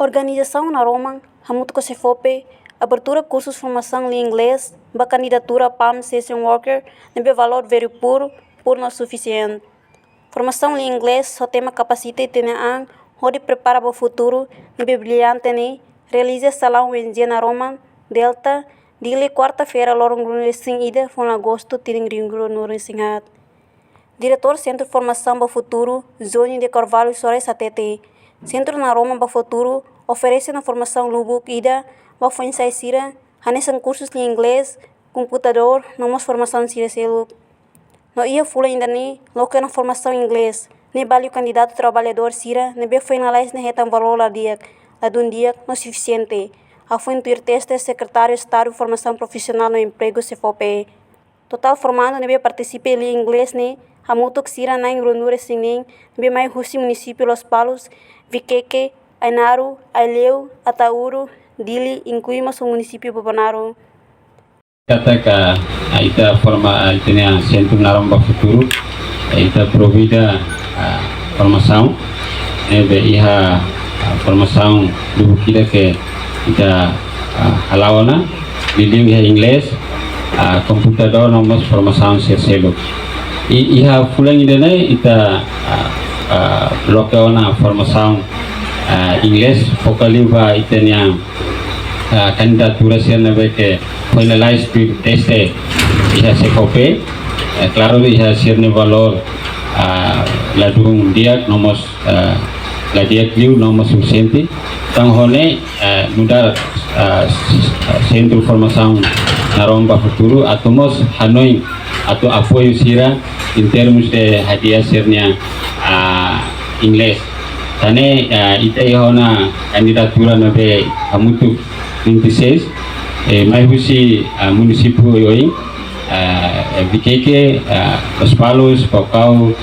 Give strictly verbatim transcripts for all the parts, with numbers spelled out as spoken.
Organizasaun Naroman hamutuk ho SEFOPE abertura kursus formasaun língua inglés ba kandidatura PALM Session Worker ne'ebé valór very poor, poor no sufisiente. Formasaun língua inglés ho tema kapasita ita-nia an hodi prepara ba futuru ne'ebé brillante ne'e realiza salaun U N G Naroman, Delta, Dili, kuarta-feira, loron ruanulu-resin-ida, fulan Agostu, tinan rihun rua-nulu-resin-haat. Diretór Sentru Formasaun ba Futuru, Johnny de Carvalho Soares hatete, Sentru Naroman ba Futuru oferese ona formasaun lubuk ida ba foin-sa'e sira, hanesan kursus língua inglés, komputadór, no mós formasaun sira seluk. No iha fulan ida-ne'e, loke ona formasaun inglés ne'e ba liu kandidatu traballadór sira ne'ebé foin lalais ne'e hetan valór la di'ak, ladún di'ak no sufisiente, hafoin tuir teste Sekretáriu Estadu Formasaun Profisionál no Empregu, SEFOPE. Totál formandu ne'ebé partisipa língua inglés ne'e hamutuk sira na'in ruanulu-resin-neen ne'ebé mai husi munisípiu Lospalos, Viqueque, Ainaro, Aileu, Ataúro, Dili, inklui mós munisípiu Bobonaro. Katak, ah, ita forma, ah, ita-nia Sentru Naroman ba Futuru, eh, ita provida, ah, formasaun, ne'ebé iha, ah, formasaun lubuk ida ke ita, ah, hala'o ona, liuliu iha inglés, ah, komputadór no mós formasaun sira seluk. I, iha fulan ida-ne'e ita, ah, ah, loke ona formasaun, ah, inglés foka liu ba ita-nia, ah, kandidatura sira ne'ebé ke foin lalais tuir teste iha SEFOPE. Eh, klaru, iha sira-nia valór, ah, ladún di'ak no mós, ah, la di'ak liu no mós sufisiente. Entaun, ho ne'e, ah, nu'udar, ah, s-, ah, Sentru Formasaun Naroman ba Futuru atu mós hanoin atu apoiu sira em termos de hadi'a sira-nia, ah, inglés. Tan ne'e, ah, ita iha ona kandidatura ne'ebé hamutuk vinte e seis, eh, mai husi, ah, munisípiu oioin, ah, Viqueque, ah, Lospalos, Baucau,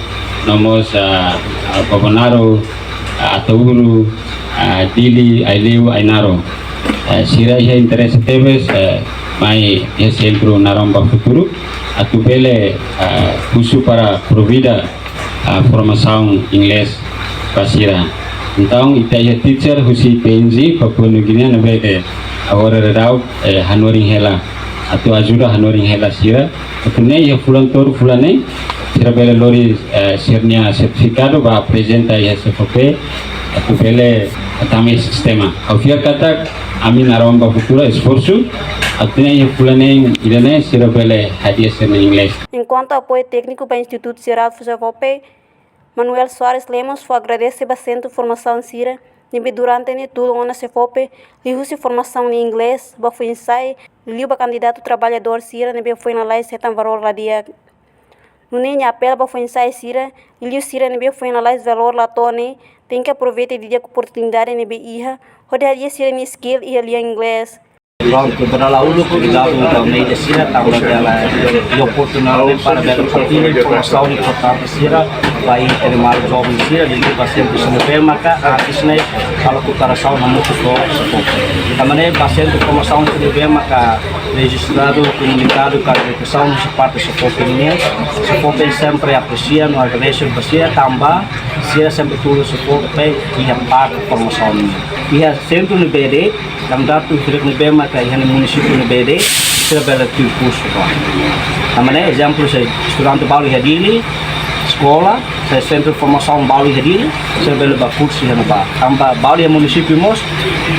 no mós, ah, ah, Bobonaro, ah, Ataúro, ah, Dili, Aileu, Ainaro. Ah, sira iha interese tebes, ah, mai iha Sentru Naroman ba Futuru atu bele, ah, husu para provida, ah, formasaun inglés ba sira. Entaun, ita iha teacher husi P N G, Papua New Guinea, ne'ebé ke agora daudaun, eh, hanorin hela, atu ajuda hanorin hela sira. Atu nune'e iha fulan tolu fulan ne'e, sira bele lori, eh, sira-nia sertifikadu ba aprezenta iha SEFOPE, atu bele hatama iha sistema. Ha'u fiar katak, ami Naroman ba Futuru esforsu, atu nune'e iha fulan neen ida-ne'e sira bele hadi'a sira-nia inglés. Enkuantu apoiu tékniku ba Institutu Jerál SEFOPE, Manuel Soares Lemos fó agradese ba Sentru Formasaun sira ne'ebé durante ne'e tulun ona SEFOPE, liuhusi formasaun língua inglés ba foin-sa'e, liu ba kandidatu traballadór sira ne'ebé foin lalais hetan valór la di'ak. Nune'e nia apela ba foin-sa'e sira, liuliu sira ne'ebé foin lalais valór la to'o ne'e, tenke aproveita didi'ak oportunidade ne'ebé iha, hodi hadi'a sira-nia skill iha lian inglés. Prontu, dala uluk, obrigadu ba média sira, tanba dala iha oportunidade para bele kompartilha informasaun importante sira ba ita-nia maluk joven sira, liuliu ba sentru sira ne'ebé maka antes ne'e halo kooperasaun hamutuk ho SEFOPE. Tanba ne'e ba sentru formasaun sira ne'ebé maka rejistradu, komunikadu, ka rejistrasaun husi parte SEFOPE nian, SEFOPE sempre apresia no agradese ba sira tanba sira sempre tulun SEFOPE iha parte formasaun nian. Iha sentru ne'ebé de'it, kandidatu sira ne'ebé maka iha nia munisípiu ne'ebé de'it, sira bele tuir kursu ba. Tanba ne'e, ezemplu, se estudante balu iha Dili, eskola, se sentru formasaun balu iha Dili, sira bele bá kursu iha ne'ebá. Tanba balu iha munisípiu mós,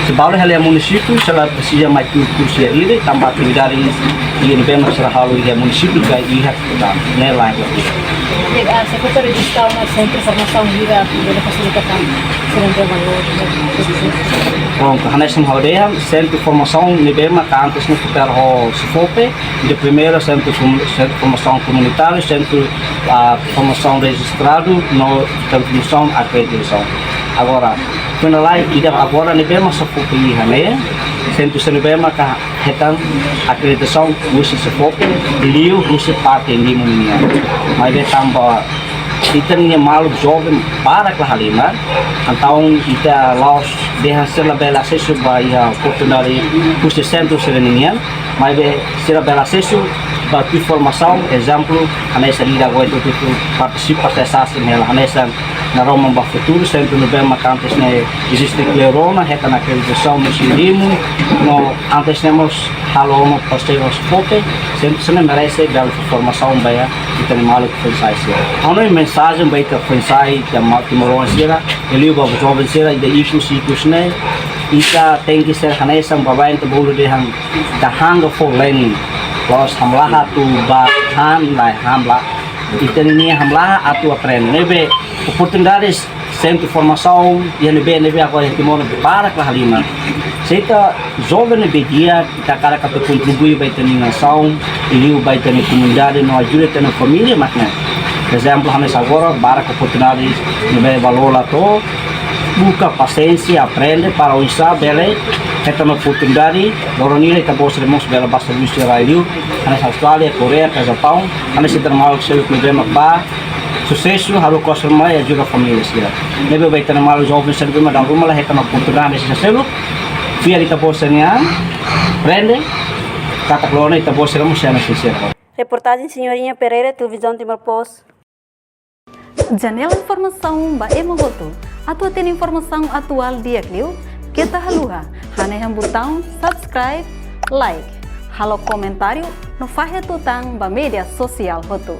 se balu hela iha munisípiu, sira la presiza mai tuir kursu iha Dili, tanba atividade iha ne'ebé mak sira halo iha munisípiu ka iha estudante, ne'e lae. Jadi, ah, se for rejista ona sentru formasaun hira atu bele fasilita tan sira-nia valór, né? Prontu, hanesan ha'u dehan, sentru formasaun ne'ebé maka antes ne'e koopera ho SEFOPE, ida primeiru sentru fom-, sentru formasaun komunitáriu, sentru, ah, formasaun rejistradu, no sentru formasaun akreditasaun. Agora, foin lalais, ida agora ne'ebé mak SEFOPE iha ne'e, sentru sira ne'ebé maka hetan akreditasaun husi SEFOPE, liuhusi parte N G O nian. Maibé tanba ita-nia maluk joven barak la halimar, entaun ita la'ós dehan sira labele asesu ba iha oportunidade husi sentru sira nian, Maibé sira bele asesu ba tuir formasaun, ezemplu, hanesan ida agora ita hotu partisipa sesi ne'e, hanesan Naroman ba Futuru, sentru ne'ebé mak antes ne'e eziste kleur ona, hetan akreditasaun no sirimu, no antes ne'e mós halo ona parseiru ho SPOPE, sentru sira-ne'e merese bele fó formasaun ba ita-nia maluk foin-sa'e sira. Ha'u-nia mensajen ba ita foin-sa'e, ita ma-, timoroan sira, liuliu ba joven sira, ita ikus-ikus ne'e, ita tenke ser hanesan baibain ita bolu dehan the hunger for learning. La'ós hamlaha atu bá han, lae, hamlaha. Ita-nia hamlaha atu aprende. Ne'ebé oportunidades sentru formasaun iha ne'ebé, ne'ebé agora iha Timor ne'e barak la halimar. Se ita joven ne'ebé di'ak, ita hakarak atu kontribui ba ita-nia nasaun, liuliu ba ita-nia komunidade, no ajuda ita-nia família, mak ne'e. Ezemplu, hanesan agora barak oportunidade ne'ebé valór la to'o, buka pasiénsia, aprende para oinsá bele hetan oportunidade, loron ida ita-boot sira mós bele bá servisu iha rai-li'ur, hanesan Austrália, Koreia, ka Japaun, hanesan ita-nia maluk seluk ne'ebé mak bá, susesu, halo kosar mai, ajuda família sira. Ne'ebé ba ita-nia maluk joven sira ne'ebé mak dala ruma la hetan oportunidade hanesan seluk, fiar ita-boot sira-nian, aprende, katak loron ita-boot sira mós sei hanesan sira. Reportajen Senhorinha Pereira, Televizaun Timor Post. Janela informasaun ba ema hotu. Atu hatene informasaun atuál di'ak liu, keta haluha hanehan butaun subscribe, like, halo komentáriu no fahe tutan ba média sosiál hotu.